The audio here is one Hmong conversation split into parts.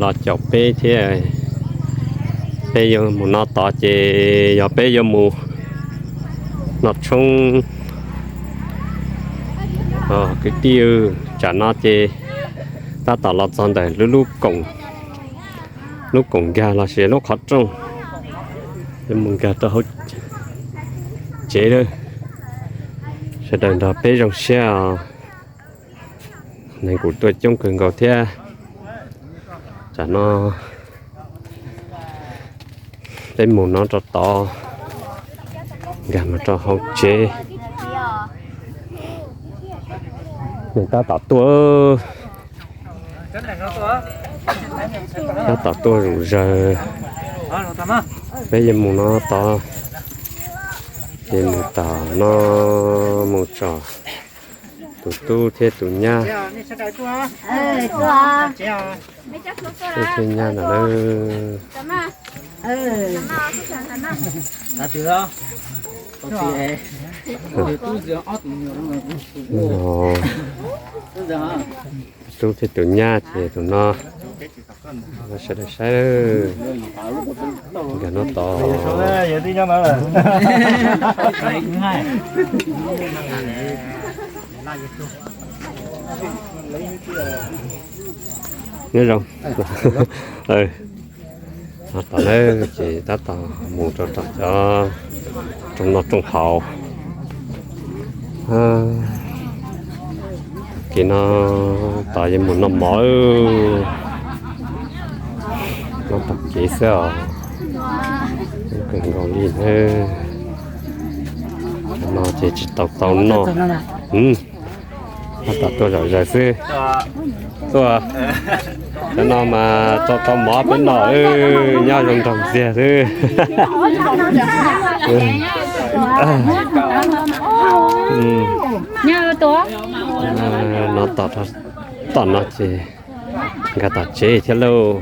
Los caum peb thiab. Peb yuav mus no tod ces yog peb yuav mus noj tshoob. Kwv tij, tsam no ces tab tom los txog ntawm lub, lub koom nkag los sis lub qhov rooj, yuav mus nkag rau hauv tsev lawm. Sawv daws nrog peb zoo siab os. Neeg kuj tuaj coob kawg nkaus thiab. Tsam no peb mus no rau tod, nkag mus rau hauv tsev. Neeg tab tom tuaj, tab tom tuaj zuj zus. Peb yuav mus no tod, ces mus tom no, mus tsom tus tub thiab tus nyab. Tub thiab nyab ntawd na. Tub thiab tus nyab ces tus no, sawv daws saib, nkag no tod. Nyob zoo. Tom na ces tab tom mus rau tom cov rooj noj rooj haus. Kev no tod yuav mus noj mov. Nyob tom kev xwb os. Kawg nkaus li na. No ces tsis tau tau noj. Tab tom tuaj zom zaws xwb. Tuaj, cov no mas tso tau mov peb noj, nyob zoo nraug ntxiag xwb. No tom, tom no ces nkag tom tsev thiab lauj.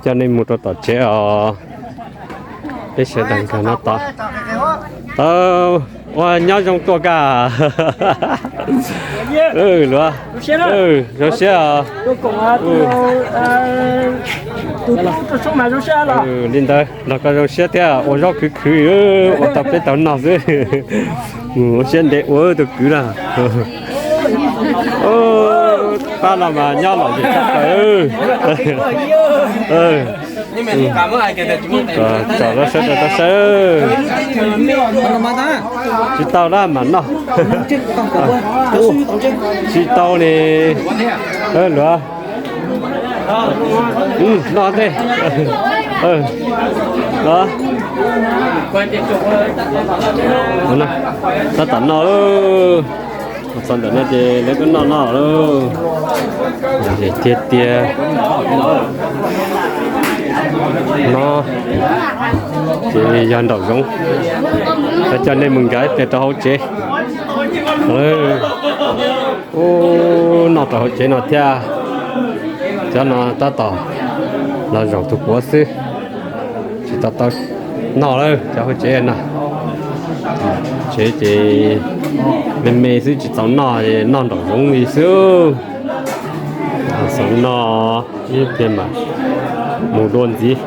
Coj nej mus rau tom tsev os. Peb sawv daws nkag no tod. Tau, ua nyob zoo tuaj kag. Luav, zoo siab os. Li ntawd los koj zoo siab thiab, ua zaub khwv khwv, ua tau peb tau noj xwb. Ua siab ntev ua tus kwv na. Pab no mas nyob lom zem tshaj plaws. Tsom los sawv daws tau saib. Tsis tau lawm mam noj. Tsis tau ne. Luav, noj ntej. Tab tom noj. Txog ntawm no ces lawv twb noj noj lawm. Tiag tiag. No ces yog nraum zoov. Coj nej mus nkag ib pliag rau hauv tsev. Ub, noj rau hauv tsev no thiab. Cov no tab tom los zaum tus puav xwb, tsis tau tau noj lawm cov hauv tsev no. Tsev ces me me xwb tsis txaus noj, noj nraum zoov li xwb. Txaus noj ib pliag mas mus dua ntxiv.